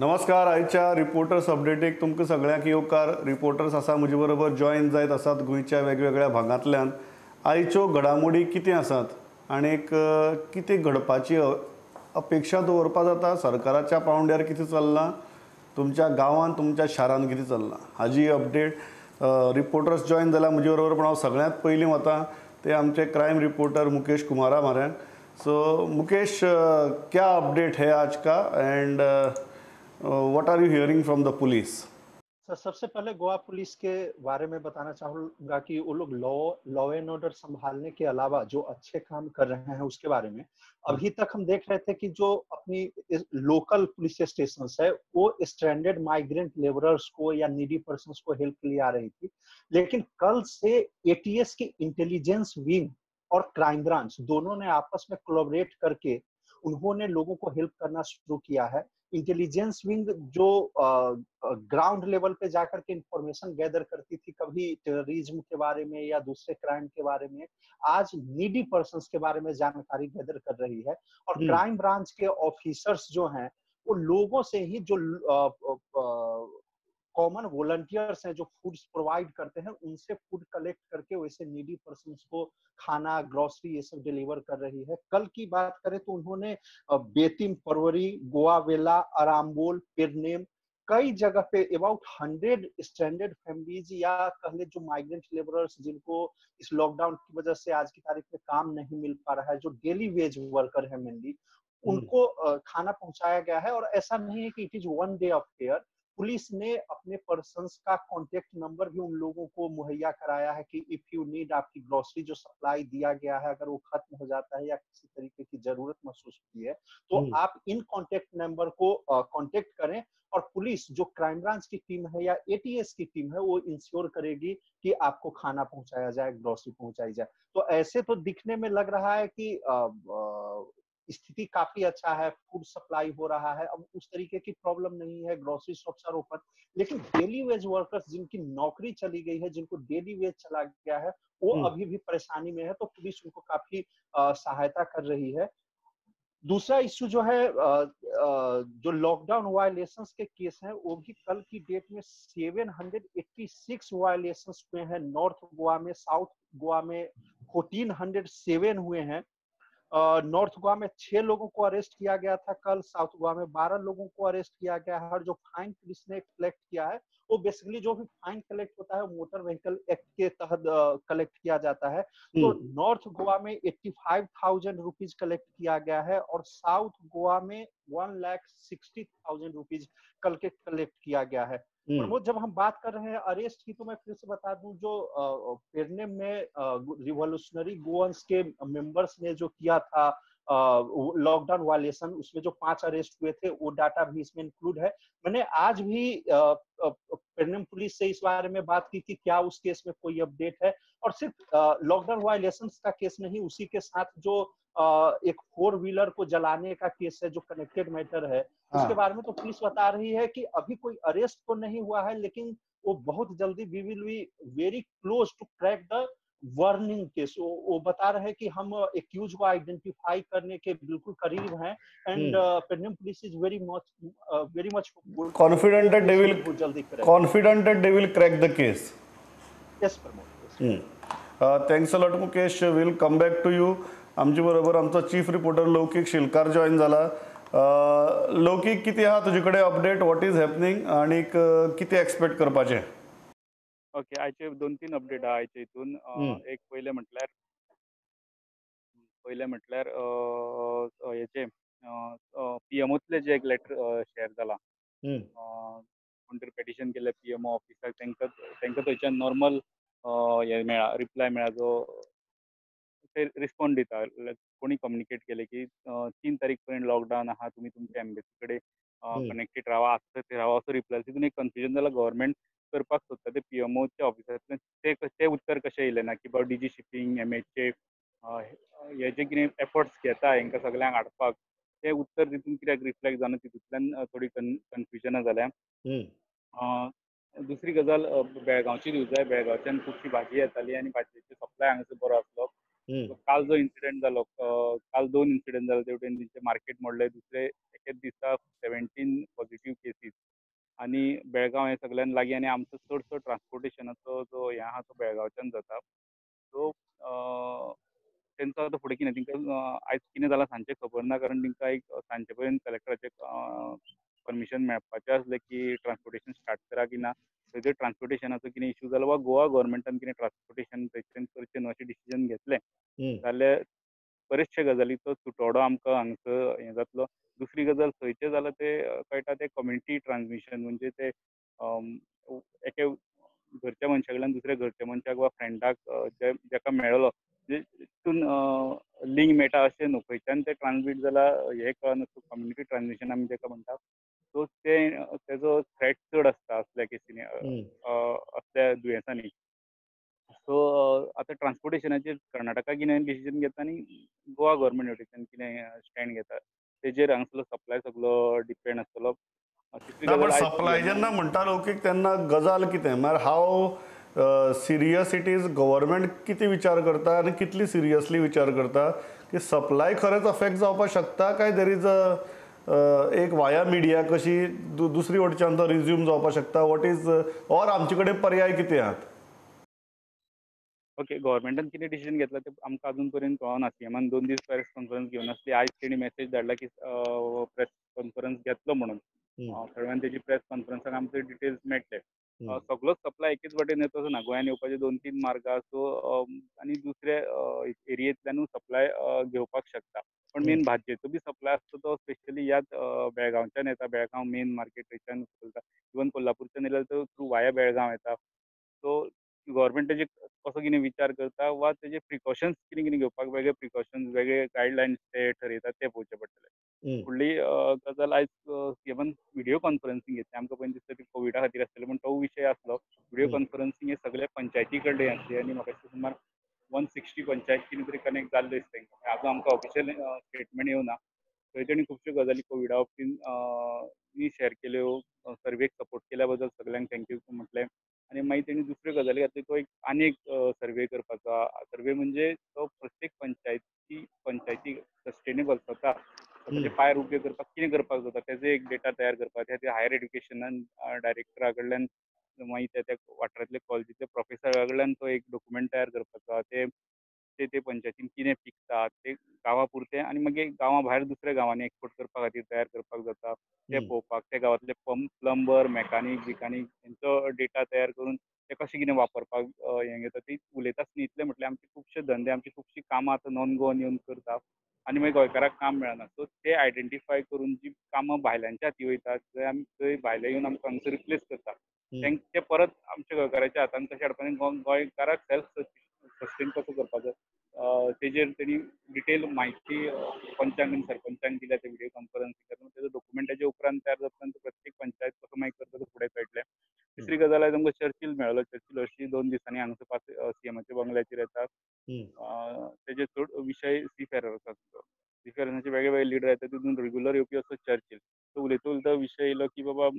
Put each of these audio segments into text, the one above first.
नमस्कार, आयच्या रिपोर्टर्स अपडेटीक तुमकां सगळ्यांक येवकार. रिपोर्टर्स आसा म्हजे बरोबर जॉयन जायत आसात गोंयच्या वेगवेगळ्या भागांतल्यान. आयच्यो घडामोडी कितें आसात आनीक कितें घडपाची अपेक्षा दवरपा जाता, सरकाराच्या पावंड्यार कितें चल्लां, तुमच्या गांवांत तुमच्या शारांत कितें चल्लां, हाजी अपडेट रिपोर्टर्स जॉयन जाल्या म्हजे बरोबर. पण हांव सगळ्यांत पयलीं वता ते आमचे क्रायम रिपोर्टर मुकेश कुमारा म्हाऱ्यान. सो मुकेश, क्या अपडेट है आज का and what are you hearing from the police? Sir, सबसे पहले गोवा पुलिस के बारे में बताना चाहूँगा कि वो लोग लॉ एंड ऑर्डर संभालने के अलावा जो अच्छे काम कर रहे हैं उसके बारे में। अभी तक हम देख रहे थे कि जो अपनी लोकल पुलिस स्टेशन है वो स्टैंडर्ड माइग्रेंट लेबरर्स को या नीडी पर्सन्स को हेल्प के लिए आ रही थी, लेकिन कल से एटीएस की इंटेलिजेंस विंग और क्राइम ब्रांच दोनों ने आपस में कोलैबोरेट करके उन्होंने लोगों को हेल्प करना शुरू किया है। इंटेलिजेंस विंग जो ग्राउंड लेवल पे जाकर के इंफॉर्मेशन गैदर करती थी कभी टेररिज्म के बारे में या दूसरे क्राइम के बारे में, आज नीडी पर्सन्स के बारे में जानकारी गैदर कर रही है। और क्राइम ब्रांच के ऑफिसर्स जो हैं वो लोगों से ही, जो कॉमन वॉलंटियर्स हैं जो फूड्स प्रोवाइड करते हैं, उनसे फूड कलेक्ट करके वैसे नीडी पर्सन्स को खाना, ग्रोसरी ये सब डिलीवर कर रही है। कल की बात करें तो उन्होंने बेतिम, परवरी, गोवा वेला, अरामबोल, पेरनेम, कई जगह पे अबाउट 100 स्टैंडर्ड फैमिलीज या कह ले जो माइग्रेंट लेबरर्स जिनको इस लॉकडाउन की वजह से आज की तारीख में काम नहीं मिल पा रहा है, जो डेली वेज वर्कर है मेनली, उनको खाना पहुंचाया गया है। और ऐसा नहीं है कि it is one day of care. Police ने अपने पर्सन्स का कांटेक्ट नंबर भी उन लोगों को मुहैया कराया है कि if you need, आपकी ग्रोसरी जो सप्लाई दिया गया है अगर वो खत्म हो जाता है या किसी तरीके की जरूरत महसूस होती है तो आप इन कांटेक्ट नंबर को कांटेक्ट करें और पुलिस जो क्राइम ब्रांच की टीम है या एटीएस की टीम है वो इंश्योर करेगी कि आपको खाना पहुंचाया जाए, ग्रोसरी पहुंचाई जाए। तो ऐसे तो दिखने में लग रहा है कि स्थिति काफी अच्छा है, फूड सप्लाई हो रहा है, अब उस तरीके की प्रॉब्लम नहीं है, ग्रोसरी शॉप्स are open, लेकिन डेली वेज वर्कर्स जिनकी नौकरी चली गई है, जिनको डेली वेज चला गया है, वो अभी भी परेशानी में है, तो पुलिस उनको काफी सहायता कर रही है। दूसरा इश्यू जो है, जो लॉकडाउन वायलेशंस के केस हैं वो भी कल की डेट में 786 वायलेशंस हुए हैं नॉर्थ गोवा में, साउथ गोवा में 1407 हुए हैं। नॉर्थ गोवा में 6 लोगों को अरेस्ट किया गया था कल, साउथ गोवा में 12 लोगों को अरेस्ट किया गया है। और जो फाइन पुलिस ने कलेक्ट किया है वो बेसिकली जो भी फाइन कलेक्ट होता है वो मोटर व्हीकल एक्ट के तहत कलेक्ट किया जाता है। तो नॉर्थ गोवा में 85,000 रुपीज कलेक्ट किया गया है और साउथ गोवा में 1,60,000 रुपीज कल के कलेक्ट किया गया है। प्रमोद, जब हम बात कर रहे हैं अरेस्ट की तो मैं फिर से बता दूं, जो पेरनेम में रिवॉल्यूशनरी गोवंस के मेंबर्स ने जो किया था लॉकडाउन वायलेशन, उसमें जो 5 अरेस्ट हुए थे वो डाटा भी इसमें इंक्लूड है। मैंने आज भी पेरनेम पुलिस से इस बारे में बात की कि क्या उस केस में कोई अपडेट है। और सिर्फ लॉकडाउन वायलेशन का केस नहीं, उसी के साथ जो एक 4 व्हीलर को जलाने का केस है जो कनेक्टेड मैटर है, उसके बारे में तो पुलिस बता रही है कि अभी कोई अरेस्ट तो नहीं हुआ है, लेकिन वो बहुत जल्दी we will be very close to crack the warning case. वो बता रहे हैं कि हम एक्यूज को आइडेंटिफाई करने के बिल्कुल करीब हैं and Pernem police is very much confident that they will जल्दी confident that they will crack the case. Yes Pramod, thanks a lot Mukesh, will come back to you. आमचे बरोबर आमचो chief reporter लौकीक Shilkar join जाला. लौकीक, कितें आहा तुजे कडेन update, what is happening आनी कितें एक्सपेक्ट करपाचें? ओके, आयचे 2-3 अपडेट आहा आयचे हितून. एक पयलें म्हटल्यार हेचे पीएमओतले जे एक लेटर शेअर जाला, कोण तरी पेटिशन केल्लें पीएमओ ऑफिसाक, तांकां थंयच्यान नॉर्मल हें मेळ्ळा, रिप्लाय मेळ्ळा, जो ते रिस्पॉन्ड दिता. कोणी कम्युनिकेट केले की 3 तारीख पर्यंत लॉकडावन आहा, तुमी तुमच्या एम्बेसी कडेन कनेक्टेड रावा, आसा थंय रावा, असो रिप्लाय. तितून एक कन्फ्युजन जाला, गव्हर्मेंट करपाक सोदता ते पीएमओच्या ऑफिसांतल्यान ते उत्तर कशें येयलें ना की बाबा डीजी शिपींग, एमएचए हे जे कितें एफर्ट्स घेता हेंकां सगळ्यांक हाडपाक, ते उत्तर तितून कित्याक रिफ्लेक्ट जायना, तितूंतल्यान थोडी कन्फ्युजनां जाल्या. दुसरी गजाल बेळगांवची दिवंक जाय. बेळगांवच्यान खुबशी भाजी येताली आनी भाजयेची सप्लाय हांगासर बरो आसलो. काल जो इन्सिडेंट जालो, काल 2 इन्सिडेंट जाले, ते वटेन तेंचे मार्केट मोडले, दुसरे एकेच दिसा 17 पॉझिटिव्ह केसीस आनी बेळगांव हे सगळ्यान लागीं आनी आमचो चडसो ट्रान्सपोर्टेशनाचो जो हें आहा तो बेळगांवच्यान जाता. सो तेंचो आतां फुडें कितें तेंकां आयज कितें जालां सांजचें खबर ना, कारण तेंकां एक सांजचे पर्यंत कलेक्टराचें परमिशन मेळपाचें आसलें की ट्रान्सपोर्टेशन स्टार्ट करा की ना. थंय ट्रान्सपोर्टेशनाचो कितें इशू जालो वा गोवा गव्हर्मेंटान कितें ट्रान्सपोर्टेशन थंयच्यान करचें न्हू अशें डिसिजन घेतलें जाल्यार बरेचशे गजालीचो तुटवडो आमकां हांगसर हें जातलो. दुसरी गजाल खंयचें जालां तें कळटा तें कम्युनिटी ट्रान्समिशन, म्हणजे ते एके घरच्या मनशा कडल्यान दुसऱ्या घरच्या मनशाक वा फ्रेंडाक जेका मेळलो तितून लिंक मेळटा अशें न्हू, खंयच्यान तें ट्रान्समीट जालां हें कळना. कम्युनिटी ट्रान्समिशन आमी जेका म्हणटा सो तें तेजो थ्रेट चड आसता असल्या केसीनी, असल्या दुयेंसांनी. सो आतां ट्रान्सपोर्टेशनाचेर कर्नाटका कितें डिसिजन घेता आनी गोवा गव्हर्मेंट वटेच्यान कितें स्टँड घेता तेजेर हांगसरलो सप्लाय सगलो डिपेंड आसतलो. सप्लाय जेन्ना म्हणटा लौकीक तेन्ना गजाल कितें म्हळ्यार how serious it is, government कितें विचार करता आनी कितली सिरियसली विचार करता की सप्लाय खरेंच अफेक्ट जावपाक शकता काय there is a एक वाया मिडिया कशी दुसरी वटच्यान तो रिज्यूम जावपाक शकता, what is or आमचे कडेन पर्याय कितें आहात? ओके, गव्हर्मेंटान कितें डिसिजन घेतला तें आमकां अजून पर्यंत कळना. सीएमान 2 दीस प्रेस कॉन्फरन्स घेवन आसली, आयज तेणी मॅसेज धाडला की प्रेस कॉन्फरन्स घेतलो म्हणून. थोड्या वेळान तेजी प्रेस कॉन्फरन्साक आमकां डिटेल्स मेळटले. सगळोच सप्लाय एकेच वाटेन येता असो ना, गोंयान येवपाचे 2-3 मार्ग आसा. सो आनी दुसऱ्या एरियेंतल्यानूय सप्लाय घेवपाक शकता, पण मेन भाजयेचो बी सप्लाय आसता तो स्पेशली ह्याच बेळगांवच्यान येता. बेळगांव मेन मार्केट थंयच्यान चलता, इवन कोल्हापूरच्यान येयल्यार तो थ्रू वाया बेळगांव येता. सो गव्हर्मेंट तेजे कसो कितें विचार करता वा तेजे प्रिकॉशन्स कितें कितें घेवपाक वेगळे प्रिकॉशन्स वेगळे गायडलायन्स ते ठरयतात ते पळोवचें पडटलें. फुडली गजाल आयज सीएमान व्हिडियो कॉन्फरन्सिंग घेतलें. आमकां पयलीं दिसता ती कोविडा खातीर आसतलें, पूण तो विशय आसलो. व्हिडियो कॉन्फरन्सिंग हे सगळे पंचायती कडले आसली आनी म्हाका दिसता सुमार 160 पंचायत कितें तरी कनेक्ट जाल्ल्यो दिसता तांकां. आजून आमकां ऑफिशियल स्टेटमेंट येवना. थंय तेणी खुबश्यो गजाली कोविडा बाबतीन शेअर केल्यो, सर्वेक सपोर्ट केल्या बद्दल सगळ्यांक thank you म्हटलें. आनी मागीर तेणी दुसऱ्यो गजाली घातली, तो एक आनी एक सर्वे करपाचो. सर्वे म्हणजे तो प्रत्येक पंचायती सस्टेनेबल स्वता म्हणजे पायर उबे करपाक कितें करपाक जाता तेजो एक डेटा तयार करपाक. त्या खातीर हायर एड्युकेशनान डायरेक्टरा कडल्यान मागीर त्या त्या वाठारांतले कॉलेजींतले प्रोफेसरा कडल्यान तो एक डॉक्युमेंट तयार करपाचो. ते ते पंचायतीन कितें पिकता ते गांवा पुरतें आनी मागीर गांवा भायर दुसऱ्या गांवांनी एक्सपोर्ट करपा खातीर तयार करपाक जाता ते पळोवपाक. त्या गांवांतले प्लंबर, मॅकानीक, बिकानीक हेंचो डेटा तयार करून ते कशें कितें वापरपाक हें घेता. ती उलयता आसतना इतलें म्हटल्यार आमचे खुबशे धंदे, आमची खुबशीं कामां आतां नॉन गोवन येवन करता आनी मागीर गोंयकाराक काम मेळना. सो ते आयडेंटिफाय करून जी कामां भायल्यांच्या हाती वयता थंय आमी थंय भायले येवन आमकां हांगसर रिप्लेस करता ते परत आमच्या गोंयकाराच्या हातान कशें हाडपा आनी गोंयकाराक सेल्फ सस्टेन कसो करपाचो तेजेर तेणी डिटेल म्हायती पंचांक आनी सरपंचांक दिल्या ते व्हिडियो कॉन्फरन्सिंग. तेजो डॉक्युमेंटाच्या उपरांत तयार जाता प्रत्येक पंचायत कसो मागीर करता तो फुडें कळटलें. तिसरी गजाल आयज आमकां चर्चिल मेळ्ळो. चर्चिल हरशीं 2 दिसांनी हांगसर पास सीएमाच्या बंगल्याचेर येता. तेजे चड विशय सी फेरर्साचो, सी फेरर्साचे वेगळे वेगळे लिडर येता तितून रेग्युलर येवपी असो चर्चिल. तो उलयता उलयता विशय येयलो की बाबा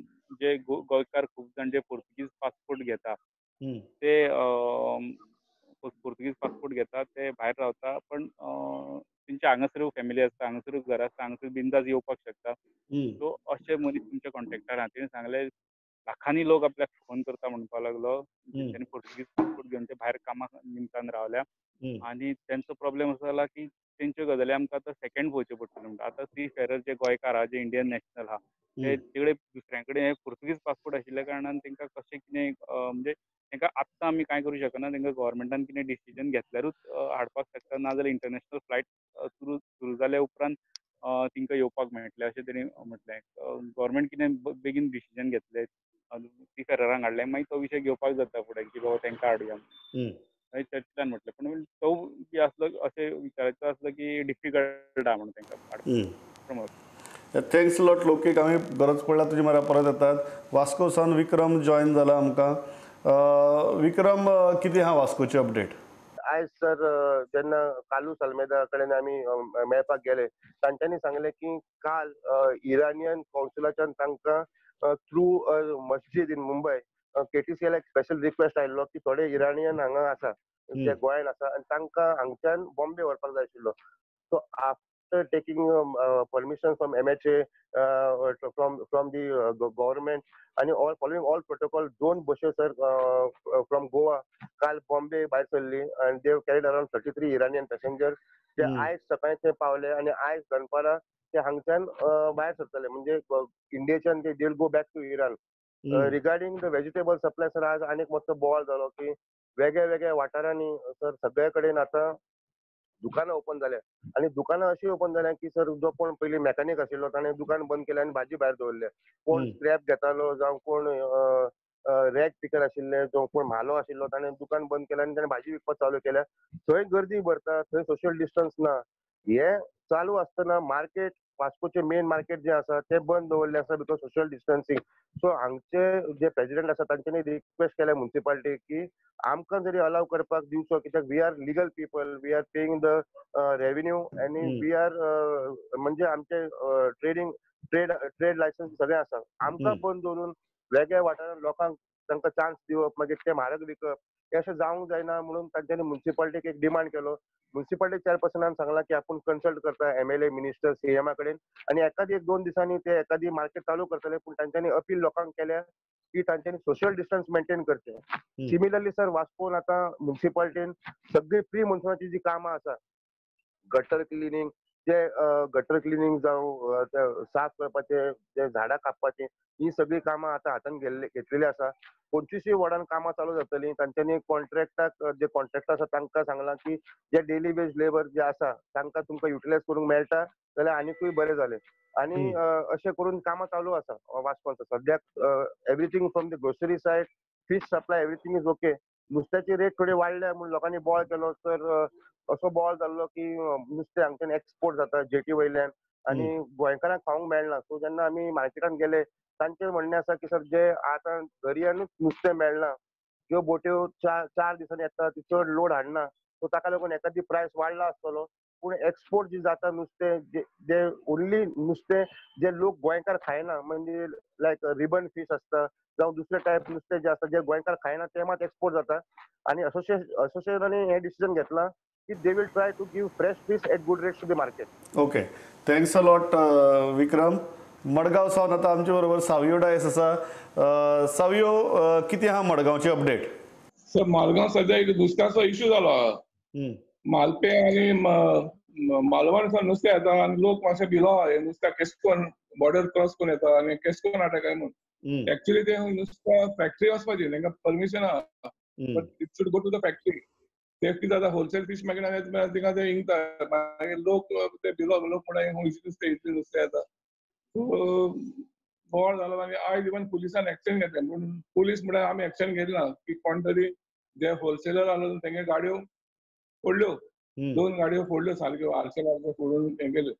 जे गोंयकार खूब जाण जे पोर्तुगीज पासपोर्ट घेता ते पोर्तुगीज पासपोर्ट घेता ते भायर रावता, पण तेंच्या हांगासरूय फॅमिली आसता, हांगासरूय घर आसता, हांगासर बिंदास येवपाक शकता. सो अशे मनीस तुमच्या कॉन्टेक्टार आहा. तेणी सांगलें लाखांनी लोक आपल्याक फोन करता म्हणपाक लागलो, तेणी पोर्तुगीज पासपोर्ट घेवन ते भायर कामा निमतान रावल्या आनी तेंचो प्रॉब्लेम असो जाला की तेंच्यो गजाली आमकां आतां सेकंड पळोवच्यो पडटल्यो म्हणटा. आतां सी फेरर जे गोंयकार आहा, जे इंडियन नॅशनल आहा, ते तिकडे दुसऱ्यां कडेन पोर्तुगीज पासपोर्ट आशिल्ल्या कारणान तेंकां कशें कितें म्हणजे तांकां आत्तां आमी कांय करूं शकना, तांकां गव्हर्मेंटान कितें डिसिजन घेतल्यारूच हाडपाक शकता, नाजाल्यार इंटरनॅशनल फ्लायट सुरू जाल्या उपरांत तांकां येवपाक मेळटलें अशें तेणी म्हटलें. गव्हर्मेंट कितें बेगीन डिसिजन घेतलें, सी फेररांक हाडलें, मागीर तो विशय घेवपाक जाता फुडें की बाबा तांकां हाडुया मागीर चर्चिलान म्हटलें. पण तो बी आसलो अशें विचारायचो आसलो की डिफिकल्ट आहा म्हणून तांकां हाडपाक. Thanks lot लौकीक, आमी गरज पडल्यार तुजे म्हऱ्या परत येतात. वास्को सावन विक्रम जॉयन जाला आमकां. विक्रम, कितें आहा वास्कोची अपडेट? आयज सर जेन्ना कालूस आल्मेदा कडेन आमी मेळपाक गेले तांच्यांनी सांगलें की काल इराणियन कॉन्सुलाच्यान तांकां थ्रू मस्जिद इन मुंबय केटीसीएल एक स्पेशल रिक्वेस्ट आयिल्लो की थोडे इराणियन हांगा आसा, ते गोंयान आसा आनी तांकां हांगच्यान बॉम्बे व्हरपाक जाय आशिल्लो. So after After taking permission from MHA, from the government आनी ऑल फॉलोइंग ऑल प्रोटोकॉल, दोन बश्यो सर फ्रॉम गोवा काल बॉम्बे भायर सरली आनी they carried around 33 Iranian passenger. ते आयज सकाळी थंय पावले आनी आयज दनपारां ते हांगच्यान भायर सरतले, म्हणजे इंडियेच्यान ते they go back to Iran. Regarding the vegetable supply sir, आज आनीक मातसो बोवाळ जालो की वेगळ्या वेगळ्या वाठारांनी सर सगळे कडेन आतां दुकानां ओपन जाल्या आनी दुकानां अशीं ओपन जाल्या की सर जो कोण पयलीं मेकॅनीक आशिल्लो ताणें दुकान बंद केलें आनी भाजी भायर दवरल्या. कोण स्क्रॅप घेतालो जावं कोण रॅग पिकर आशिल्ले, जो कोण म्हालो आशिल्लो ताणें दुकान बंद केलें आनी ताणें भाजी विकपाक चालू केल्या. थंय गर्दी भरता, थंय सोशल डिस्टन्स ना. हे चालू आसतना मार्केट, वास्कोचें मेन मार्केट जें आसा तें बंद दवरलें आसा because social distancing. सो हांगचे जे प्रेजिडेंट आसा तांच्यांनी रिक्वेस्ट केल्या मुन्सिपालिटीक की आमकां जरी अलाव करपाक दिवचो, कित्याक we are legal people, we are paying the revenue आनी we are म्हणजे आमचे ट्रेडींग ट्रेड लायसन्स सगळें आसा. आमकां बंद दवरून वेगळ्या वाठारांत लोकांक तांकां चान्स दिवप, मागीर ते म्हारग विकप, हें अशें जावंक जायना म्हणून तांच्यांनी मुन्सिपालिटीक एक डिमांड केलो. मुन्सिपालिटी चेअरपर्सनान सांगलां की आपूण कन्सल्ट करता एमएलए, मिनिस्टर, सीएमा कडेन आनी एकादी एक दोन दिसांनी ते एकादी मार्केट चालू करतले. पूण तांच्यांनी अपील लोकांक केल्या की तांच्यांनी सोशल डिस्टन्स मेंटेन करचें. सिमिलरली सर वास्कोन आतां मुन्सिपालिटीन सगळी प्री मॉन्सुनाची जी कामां आसा, गटर क्लिनींग, जे गटर क्लिनींग जावं साफ करपाचे, जे झाडां कापपाची, ही सगळी कामां आतां हातान घेतलेली आसा. 25 वॉर्डान कामां चालू जातली. तांच्यांनी कॉन्ट्रॅक्टाक जे कॉन्ट्रॅक्टर आसा तांकां सांगलां की जे डेली वेज लेबर जे आसा तांकां तुमकां युटिलायज करूंक मेळटा जाल्यार आनिकूय बरें जालें. आनी अशें करून कामां चालू आसा वास्कोन सद्याक. Everything from the grocery side, fish supply, everything is okay. नुस्त्याची रेट थोडी वाडल्या म्हूण लोकांनी बोवाळ केलो तर असो बोवाळ जाल्लो की नुस्तें हांगच्यान एक्सपोर्ट जाता जेटी वयल्यान आनी गोंयकारांक खावंक मेळना. सो जेन्ना आमी मार्केटान गेले तांचें म्हणणें आसा की सर जे आतां दर्यानूच नुस्तें मेळना, ज्यो बोट्यो चार दिसांनी येता ती चड लोड हाडना, सो ताका लागून एकादी प्रायस वाडला आसतलो. पूण एक्सपोर्ट जी जाता नुस्तें, जे ओन्ली नुस्तें जे लोक गोंयकार खायना, म्हणजे लायक रिबन फीश आसता जावं दुसरे टायप नुस्तें जें आसता जे गोंयकार खायना तें मात एक्सपोर्ट जाता. आनी असोसिएशनान हें डिसिजन घेतलां की they will try to give fresh fish at good rates to the market. Okay, thanks a lot Vikram. Madgaon सावन आतां आमचे बरोबर सावियो डायस आसा. सावियो, कितें आहा मडगांवची अपडेट? सर मडगांव सद्या एक नुस्त्याचो इश्यू जालो. मालपे आनी मालवण सावन नुस्तें येता आनी लोक मातशे भिलो नुस्त्याक केस करून बॉर्डर क्रॉस करून येता आनी केस करून हाडटा काय म्हणून. एक्चुअली ते नुस्त्या फॅक्टरी वचपाची, तांकां परमिशन आहा, but it should go to the factory. ते कितें जाता होलसेल फीश मागीर तिका ते इंकता, मागीर लोक ते भिलो, लोक म्हणटा नुस्तें इतलें नुस्तें येता. सो बोवाळ जालो आनी आयज इवन पुलिसान एक्शन घेतलें. पूण पुलीस म्हणल्यार आमी एक्शन घेतली ना की कोण तरी जे होलसेलर आलो तेंगे गाडयो फोडल्यो, 2 गाडयो फोडल्यो सारक्यो आरशे बारशे फोडून हें केल्यो.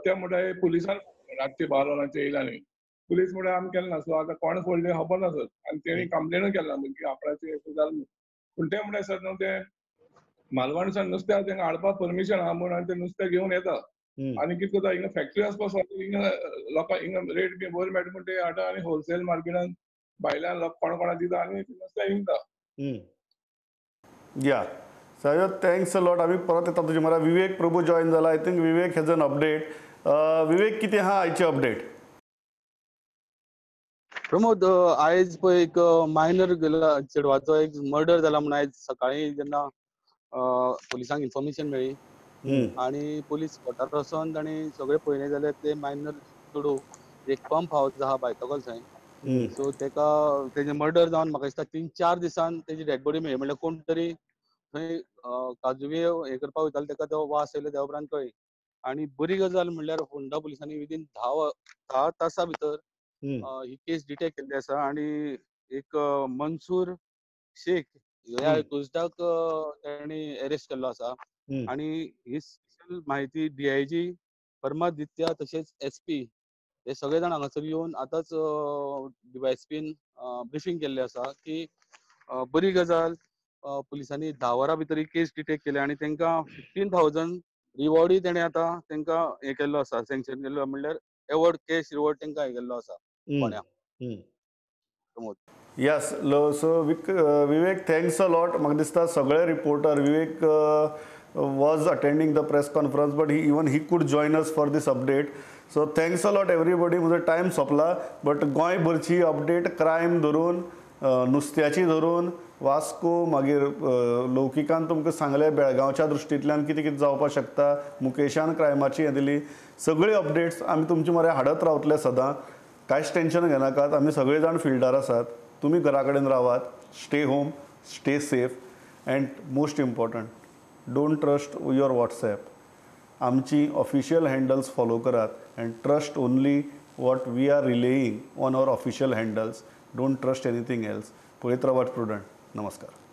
ते म्हणटा पुलिसान रातचे 12 वरांचेर येयला न्ही, पुलीस म्हणटा आमी केलें ना. सो आतां कोण फोडले खबर ना सर, आनी तेणी कंप्लेनूय केला ना की आपणाचें जालें न्हू. पूण ते म्हणटा सर न्हू ते मालवणसान नुस्तें तेंका हाडपाक परमिशन आहा म्हूण आनी ते नुस्तें घेवन येता. आनी कितें करता हिंगा फॅक्टरी वचपाक सोदता, हिंगा लोकांक हिंगा रेट बी बरी मेळटा म्हूण ते हाडटा आनी होलसेल मार्केटान भायल्यान लोक कोण कोणा दिता आनी नुस्तें विकता. या सायो, thanks a lot. आमी परत येता तुजे म्हऱ्या. विवेक प्रभू जॉयन जाला. I think Vivek has an update. Vivek, कितें आहा आयची अपडेट? प्रमोद, आयज पळय एक मायनर चेडवाचो एक मर्डर जाला म्हूण आयज सकाळी जेन्ना पुलिसांक इन्फॉर्मेशन मेळ्ळी आनी पुलीस स्पॉटार वचोन तांणी सगळें पळयलें जाल्यार ते मायनर चेडूं एक पंप हावज आहा बायतगोल थंय, सो तेका तेजें मर्डर जावन म्हाका दिसता 3-4 दिसान तेजी डेड बॉडी मेळ्ळी. म्हणल्यार कोण तरी थंय काजुवे हें करपाक वयतालो, तेका तो वास येयलो त्या उपरांत कळ्ळी. आनी बरी गजाल म्हणल्यार होंडा पुलिसांनी विदीन 10 तासां भितर ही केस डिटेक्ट केल्ली आसा आनी एक मनसूर शेख ह्या गुजदाक तांणी अरेस्ट केल्लो आसा. आनी ही स्पेशल म्हायती डीआयजी परमादित्य तशेंच एसपी हे सगळे जाण हांगासर येवन आतांच डीवायएसपीन ब्रिफींग केल्लें आसा की बरी गजाल पुलिसांनी 10 वरां भितर ही केस डिटेक्ट केली आनी तांकां 15,000 रिवॉर्डूय तेणें आतां तांकां हें केल्लो आसा, सँक्शन केल्लो, म्हणल्यार एवॉर्ड कॅश रिवॉर्ड तांकां हें केल्लो आसा. Yes, so Vivek, thanks a lot. म्हाका दिसता सगळे reporter Vivek was attending the press conference, but he could join us for this update. So thanks a lot everybody. म्हजो टायम सोंपला, बट गोंयभरची अपडेट क्रायम धरून, नुस्त्याची धरून, वास्को, मागीर लौकिकान तुमकां सांगलें बेळगांवच्या दृश्टींतल्यान कितें कितें जावपाक शकता, मुकेशान क्रायमाची हें दिली, सगळी अपडेट्स आमी तुमचे मरे हाडत रावतले सदां. कांयच टेंशन घेनाकात, आमी सगळे जाण फिल्डार आसात, तुमी घरा कडेन रावात, stay home, stay safe, and most important, don't trust your WhatsApp. आमची ऑफिशियल हँडल्स फॉलो करात and trust only what we are relaying on our official handles. Don't trust anything else. पळयत रावात प्रुडंट. नमस्कार.